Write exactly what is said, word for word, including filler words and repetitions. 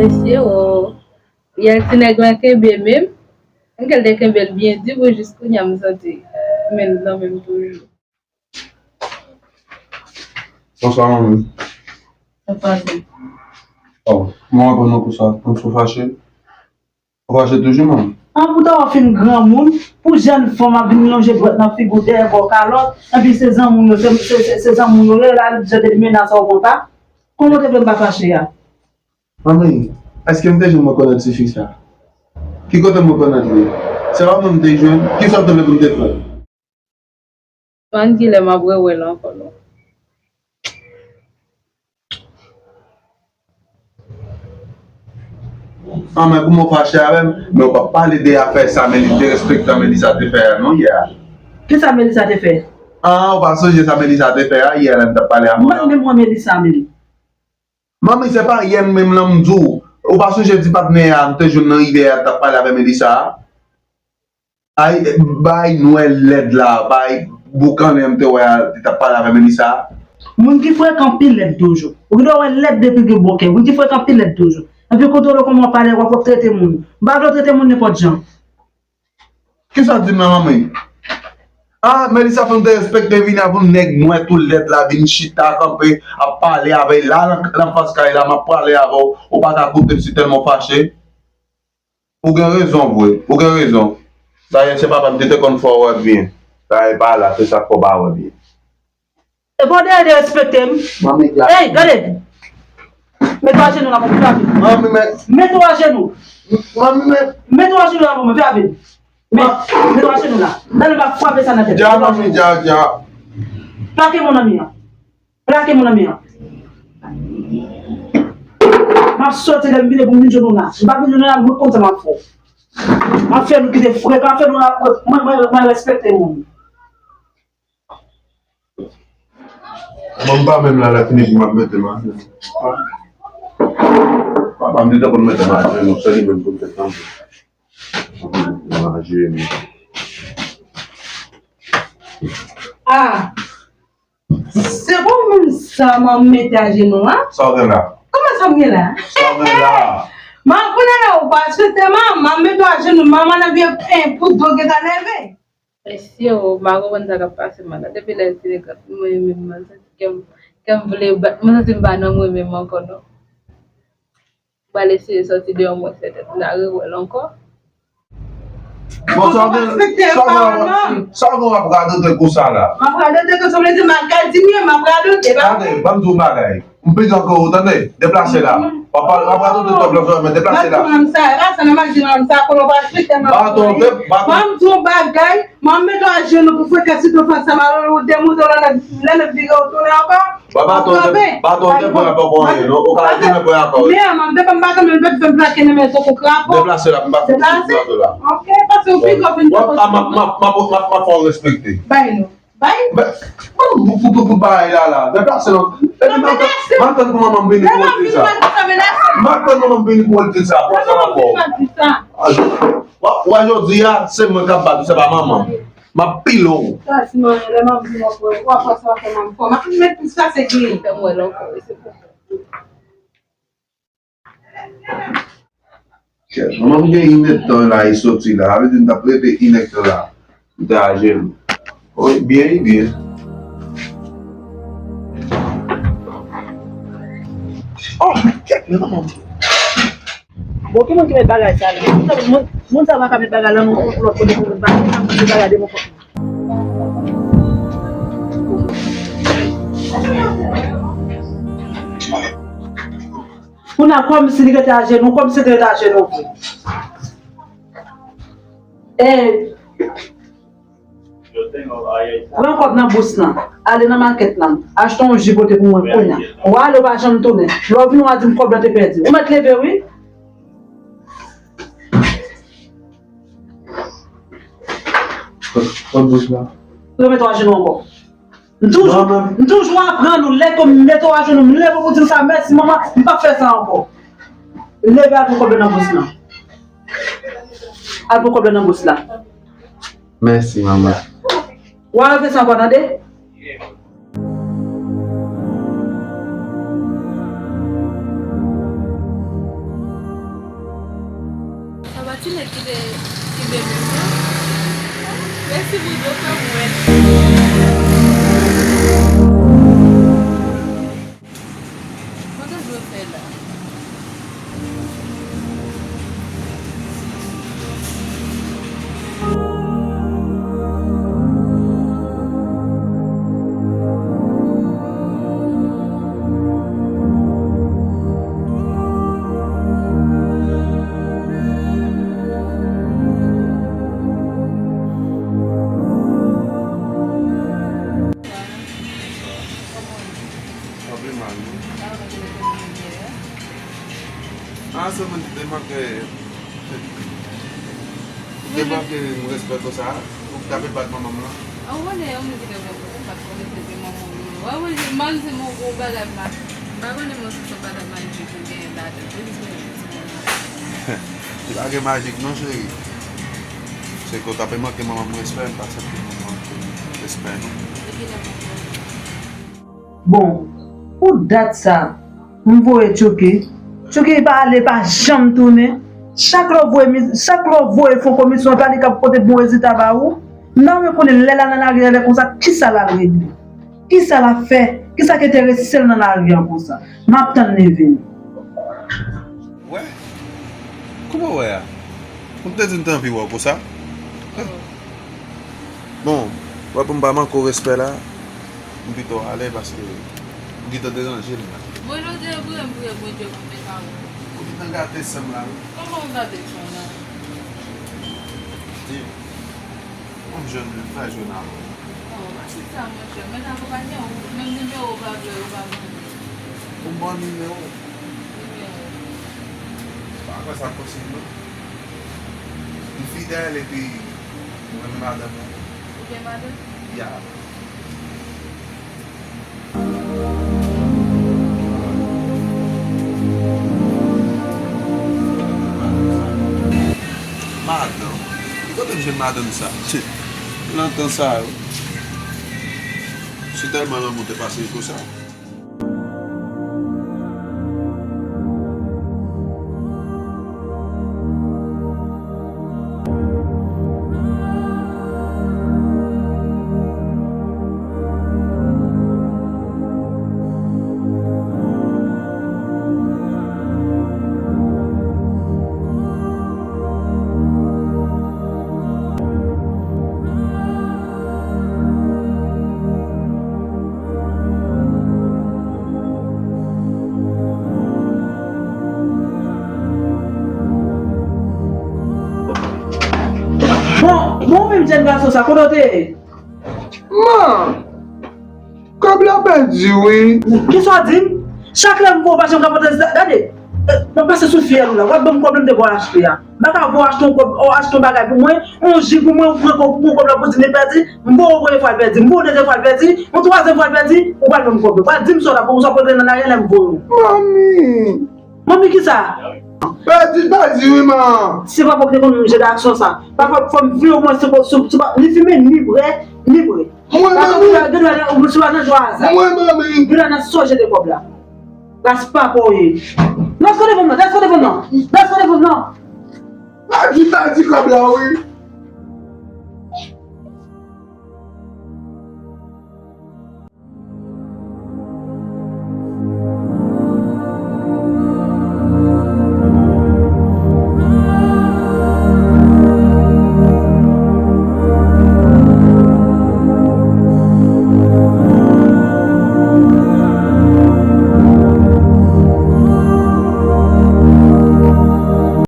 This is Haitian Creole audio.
Mesye o, yè ti nèg lan kenbe menm. Ann kè l te kenbe l byen di pou jis kounye a m santi men l nan men m toujou. Bonswa manmi. Sa pase? Oh, mwen aprann nou konsa, konn sou fache. Ou fache toujou manmi? An pou ta w fin granmoun, pou jèn fanm ap vin lonje dwèt nan figi w dèyè bò kalòt, epi se zanmi w yo, se, se, se, se zanmi w yo ye la, jan de menas ou konn pa. Kòman w te vle m pa fache a? Manmi, èske m te jwenn rekonèt tifi sa? Ki kote m rekonèt li? Se pa mwen m te jwenn? Kisa w te vle pou m te fè? Ann kilè m ap rewè l ankò non. An men kouman w fache avè m, men w pa pale de afè sa, men li derespektan Melissa te fè a non yè a. Kisa Melissa te fè? An, ou pa sonje sa Melissa te fè a yè lè m t ap pale avè w la? Mwen menm mwen Melissa menm. Manmi, se pa yè menm lan m di w. Ou pa sonje di patnè a m te jwenn nan rivyè a t ap pale avè Melissa a? Ay, bay nwè lèd la, bay boukannen m te wè a, li t ap pale avè Melissa a. Moun ki frekan pi lèd toujou. Ou gendwa wè lèd depi gen bon kè. Moun ki frekan pi lèd toujou. Epi kontwole kòman w pale, w ap trete moun. M pa vle w trete moun nenpòt jan. Kisa w di m la manmi? Ah, Melissa fè m derespekte vini avè yon nèg nwè tou lèd la vin chita kanpe ap pale avè l la nan, nan fas kay la, m ap pale avè w, ou pa ka koute m si tèlman w fache. Ou gen rezon vre, ou gen rezon. Dayè se papa m ki te konn fè w wè byen. Dayè pa la, se sa k fè w pa wè byen. Epa w te derespekte m? Manmi dja. Ey, gade! Mete w ajenou la pou mwen, vin avè m. Manmi men. Mete w ajenou. Manmi men. Mete w ajenou la pou mwen, vin avè m. Mete w ajenou la. Gade m ap frape sa nan tèt. Dja manmi, dja, dja. Plake mon ami an. Plake mon ami an. M ap soti lè m vini pou m vin jwenn ou la. M pa vin jwenn ou la, mwen konn sa m ap fè. M ap fè nou kite frekan, m ap fè nou mwen, mwen, mwen respekte moun. Bon, m pa menm la, lè fini pou m ap mete m ajenou. Papa m te konn mete m ajenou, se li menm pou m te tanpri. Mete m ajenou. Ah! Se pou moun sa m mete ajenou an? Sa w gen la? Kòman sa m gen la? Sa w gen la? Man, kounye a la ou pa swete man, man mete w ajenou, manman nan vye pen pou do gen ta leve. Mesye o, m pa konprann sa k ap pase m la. Depi lè l te lekòl, mwen menm mwen santi kè m, kè m vle bat. Mwen santi m pa nan mwen menm ankò non. M pral eseye sòti deyò mwen fè tèt m la rewè l ankò. Bon, sa w gen, sa w gen w ap radote konsa la? M ap radote konsa, vle di m ap gad di m ye, m ap radote, pa vre? Tande, ban m di w yon bagay. M piti ankò ou tande, deplase la. W ap radote tout tan, men deplase la. Baton, baton, baton. Ban m di w yon bagay, m ap mete w ajenou pou frekan sitofans sa malere ou demonte w lè l vire w tounen ankò. Ba baton, baton, te pran poko anyen non. Ou ka di men pran akò. Men an, m depan m baton, men l pèdi fè m plake nan men tankou krapo. Deplase la, m pa fè ti baton la. Ok, pase w pi gwo vin tankou. M ap, m ap, m ap, m ap, m ap fè w respekte. Bay nou. Bay. Ban m pou, pou, pou bagay la la. Deplase non. Epi m ap tann pou manman m vini pou w di sa. M ap tann manman m vini pou w di sa. Pou sa m ap fè w. Ou wè jodi a, se mwen k ap bat ou, se pa manman m. M ap pile w. Sa si mwen, lè m ap di w, w ap wè sa w ap fè m fò. M ap met plis pase griyen. Fè m wè l ankò wi, se pou. Kèt, manman m gen inèdtan la, li soti la. Sa vle di m t ap rete inèdtan la. M te ajenou. Wi, byen, byen. Oh, kèt, men manman m. Bon, ki moun ki met bagay sa la? Moun, moun sa pa ka met bagay la nan yon lòt kote pou met bagay, sa pou met bagay de yon kote. Kounye a kòmsi li rete ajenou, kòmsi li rete ajenou vre. E, Pran kòb nan bous lan, ale nan makèt lan, achte yon ji pote pou mwen kounye a. W ale, w pa janm tounen. Lè w vini, w a di m kòb lan te pèdi. Ou mèt leve, wi. Pran bous lan. Remèt w ajenou ankò. M toujou, m toujou aprann ou, lè ke m mete w ajenou, m leve pou di w sa, mèsi manman, m p ap fè sa ankò. Leve al pran kòb lan nan bous lan. Al pran kòb lan nan bous la. Mèsi, manman. W a refè sa ankò, tande? Kite, kite menm nan. Mèsi pou do, frè mwen. Mwen ta dwe fè la. Anpil mal, non? Ah, se mwen ki te manke, ki te manke respè konsa, ou t ap bat manman m lan. Ou konnen, yon moun ki te fè pou ou, pa t konnen se te manman w. Wè, wè, mal se yon gwo bagay, m pa, m pa konnen mwen se yon bagay majik ou genyen ladan. Se jis mwen menm, se mwen menm. Li pa gen majik non, cheri. Se ke w t ap manke manman m respè, m pa santi manman m respè non. Bon, pou dat sa, m voye Tchouki. Tchouki pa ale, pa janm tounen. Chak lè w voye mi-, chak lè w voye fon komisyon, pa li k ap pote bon rezilta ba ou. M ta renmen konnen lè l al nan lari a, lè konsa, kisa l al regle? Kisa l ap fè? Kisa k enterese l nan lari a konsa? M ap tann li vini. Wè? Kouman w wè a? M te di m te anvi wè w konsa. Bon, wè pou m pa manke w respè la, m pito ale paske m gentan deranje l la. Bon, jodi a, priye m, priye Bondye pou m te ka wè w. Ou gentan gate san m la, wi. Kòman w gate san m la? Di m. Ou m jwenn, m fè jwenn avè w. Oh, pa di sa, monchè. Men akonpaye w. Menm nimewo w pa vle, ou pa mande. Ou m ban nimewo. Nimewo. Pa kwè sa posib, non. M fidèl epi m renmen madanm mwen. Ou gen madanm? Ya. Madanm? Ki kote m jwenn madanm sa? Nan tan sa yo. Si tèlman lanmou te fasil konsa. Bon, bon, menm jèn gason sa, kote w te ye? Man! Kòb la pèdi, wi. Kisa w di m? Chak lè m voye w pa janm ka pote rezilta. Gade, eh, mwen pase sou fiyèl ou la. W ap ban m kòb la m te voye achte a. M pa ka voye achte yon kòb, ou achte yon bagay pou mwen, yon ji pou mwen, ou pran kòb, ou pran kòb la pou di m li pèdi. M voye w premye fwa l pèdi, m voye w dezyèm fwa l pèdi, yon twazyèm fwa l pèdi, ou pral ban m kòb la. Ou pral di m sa w la, pou sa w pral rete nan lari a lè m voye w. Manmi! Manmi kisa? Pèdi, pèdi wi, man. Se papa w ki te konn jwe gason sa. Papa w fò m vle omwen se, se, se pa, ni fimen, ni bwè, ni bwè. Mwen, papa w manmi. Gen dwa, gen dwa, ou se pa nan jwa a sa. Mwen, manmi. Gen dwa nan sonje de kòb la. Ras papa w ye. Ras konn devan m nan, ras konn devan m nan. Ras konn devan m nan. Pèdi, pèdi kòb la, wi.